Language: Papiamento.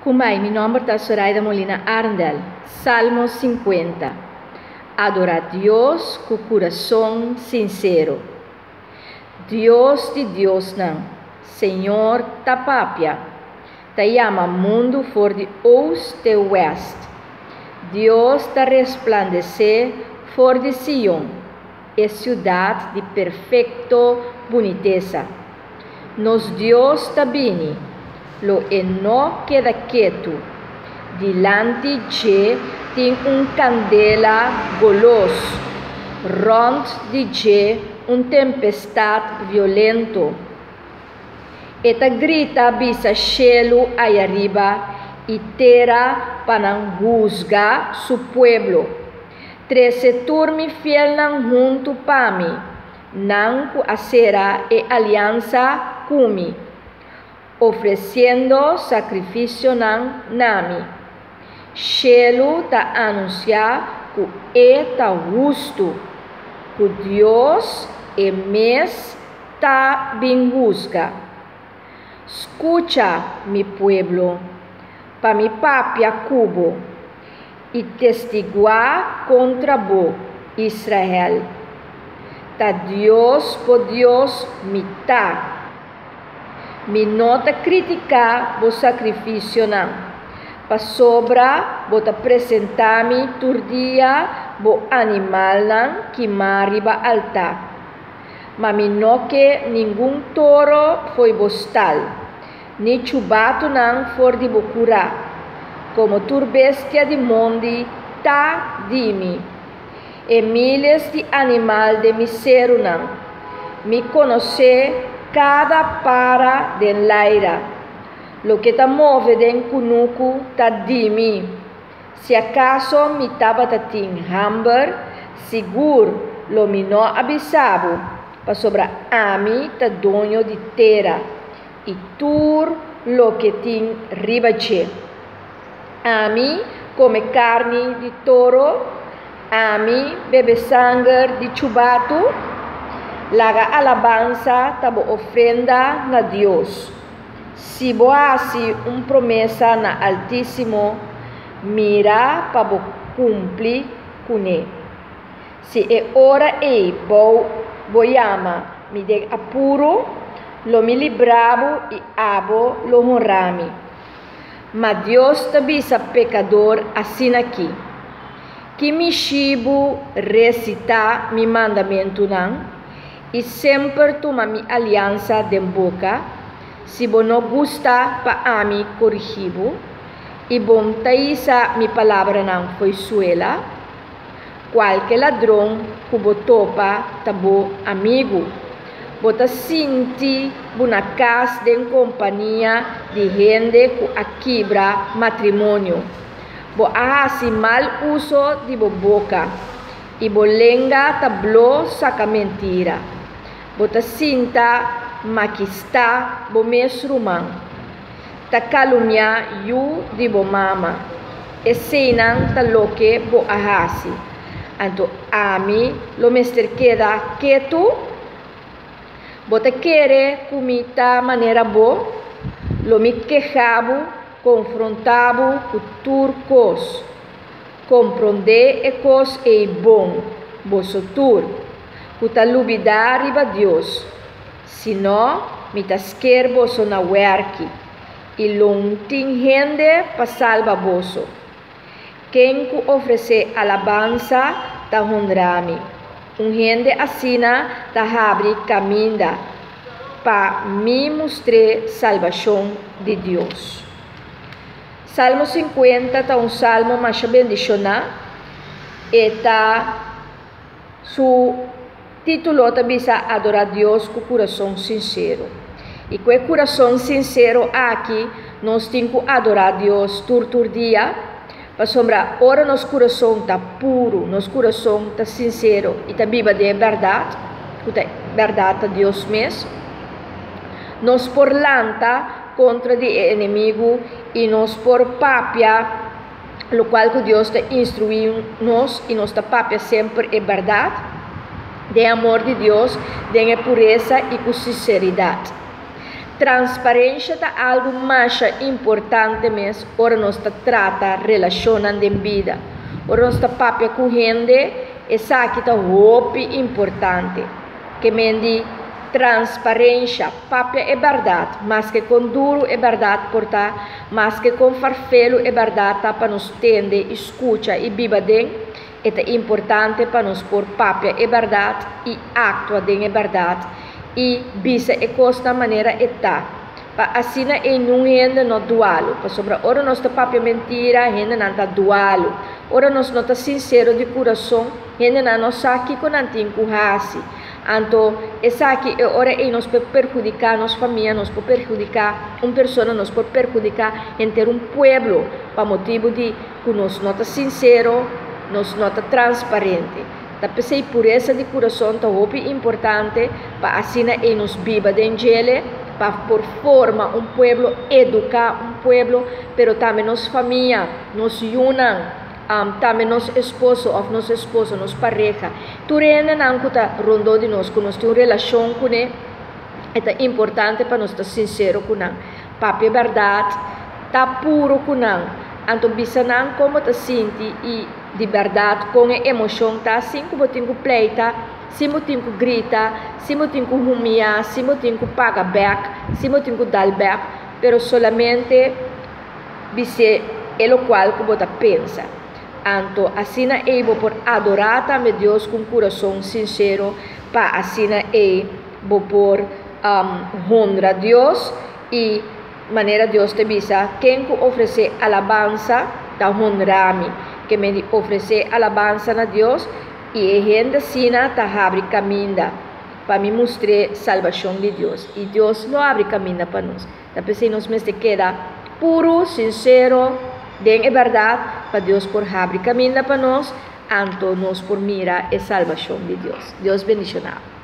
Kumai, mi nomber ta Soraida Molina Arndel. Salmo 50. Adora Dios ku kurason sinsero. Dios di diosnan, Señor ta papia, ta yama mundu for di oost te west. Dios ta resplandesé for di Sion, e siudat di perfekto bunitesa. Nos Dios ta bini, lo e no keda ketu. Dilanti dje tin un kandela golos, rònt di dje un tempestat violento. E ta grita bisa shelu ayariba i tera pa nan husga su pueblo. Trese tur mi fielnan huntu pa mi, nan ku a sera e aliansa ku mi, ofresiendo sakrifisionan na mi. Shelu ta anunsiá ku e ta hustu, ku Dios e mes ta bin husga. Skucha, mi pueblo, pa mi papia ku bo, i testiguá kontra bo, Israel. Ta Dios bo Dios mi ta. Mi no ta kritiká bo sakrifisionan, pasobra bo ta presentá mi tur dia bo animalnan kimá riba altá. Ma mi no ke ningun toro fo'i bo stal, ni chubatunan for di bo kurá, komo tur bestia di mondi ta di mi, e míles di animal den mi serunan. Mi konosé kada para den laira. Loke ta move den kunuku ta di mi. Si akaso mi tabata tin hamber, sigur lo mi no a bisa bo, pasobra ami ta doño di tera i tur loke tin riba dje. Ami kome karni di toro, ami bebe sanger di chubatu. Laga alabansa ta bo ofrenda na Dios. Si bo hasi un promesa na Altísimo, mira pa bo kumpli kuné. Si e ora ei bou bo yama mi den apuro, lo mi libra bo i abo lo honra mi. Ma Dios ta bisa pekador asin'akí, Ki mishi bo resitá mi mandamentunan i semper tuma mi aliansa den boka, si bo no gusta pa ami korigí bo, i bo n'ta hisa mi palabranan fo'i suela? Kualke ladron ku bo topa ta bo amigu. Bo ta sinti bo na kas den kompania di hende ku a kibra matrimonio. Bo a hasi mal uso di bo boka, i bo lenga ta blo saka mentira. Bo ta sinta makistá bo mes ruman. Ta kalumniá yu di bo mama. Eseinan ta loke bo a hasi. Anto ami lo mester keda ketu? Bo ta kere ku mi ta manera bo? Lo mi keha bo, konfrontá bo ku tur kos. Komprondé e kos ei bon, boso tur, ku ta lubidá riba Dios. Si no, mi ta sker boso na wèrki, i lo N tin hende pa salba boso. Ken ku ofresé alabansa ta honra mi. Un hende asina ta habri kaminda pa mi mustr'é salbashon di Dios. Salmo 50 ta un salmo masha bendishoná. E ta su título ta bisa Adorá Dios ku kurason sinsero. I ku e kurason sinsero aki nos tin ku adorá Dios tur tur dia, pasobra ora nos kurason ta puru, nos kurason ta sinsero i ta biba den e bèrdat, ku ta bèrdat ta Dios mes, nos por lanta kontra di e enemigu i nos por papia lokual ku Dios ta instruí nos i nos ta papia semper e bèrdat den amor di Dios, den e puresa i ku sinseridat. Transparensia ta algu masha importante mes ora nos ta trata relashonnan den bida. Ora nos ta papia ku hende, esaki ta hopi importante. Ke men di transparensia, papia e bèrdat, maske kon duru e bèrdat por ta, maske kon farfelu e bèrdat ta pa nos tende i skucha i biba den, e ta importante pa nos por papia e bèrdat i aktua den e bèrdat i bisa e kosnan manera e ta, pa asina ei niun hende no dualu. Pasobra ora nos ta papia mentira, hendenan ta dualu. Ora nos no ta sinsero di kurason, hendenan no sa kiko nan tin ku hasi. Anto, esaki e ora ei nos por perhudiká nos famia, nos por perhudiká un persona, nos por perhudiká henter un pueblo pa motibu di ku nos no ta sinsero, nos no ta transparente. Ta p'esei puresa di kurason ta hopi importante pa asina ei nos biba den djele, pa por forma un pueblo, eduká un pueblo, pero tambe nos famia, nos yunan. Tambe nos esposo òf nos esposa, nos pareha, tur e hendenan ku ta rondó di nos, ku nos tin un relashon kuné, e ta importante pa nos ta sinsero ku nan. Papia bèrdat, ta puru ku nan. Anto bisa nan kon bo ta sinti i di bèrdat kon e emoshon ta sin ku bo tin ku pleita, sin bo tin ku grita, sin bo tin ku humiá, sin bo tin ku paga bèk, sin bo tin ku dal bèk, pero solamente. Bis'é e lokual ku bo ta pensa. Anto asina ei bo por adorá tambe Dios ku un kurason sinsero, pa asina ei bo por honra Dios i manera Dios ta bisa, Ken ku ofresé alabansa ta honra mi. Ke men di ofresé alabansa na Dios, i e hende asina ta habri kaminda pa mi mustr'é salbashon di Dios, i Dios lo habri kaminda pa nos. Ta p'esei nos mester keda puru, sinsero, den e bèrdat, pa Dios por habri kaminda pa nos, anto nos por mira e salbashon di Dios. Dios bendishoná bo.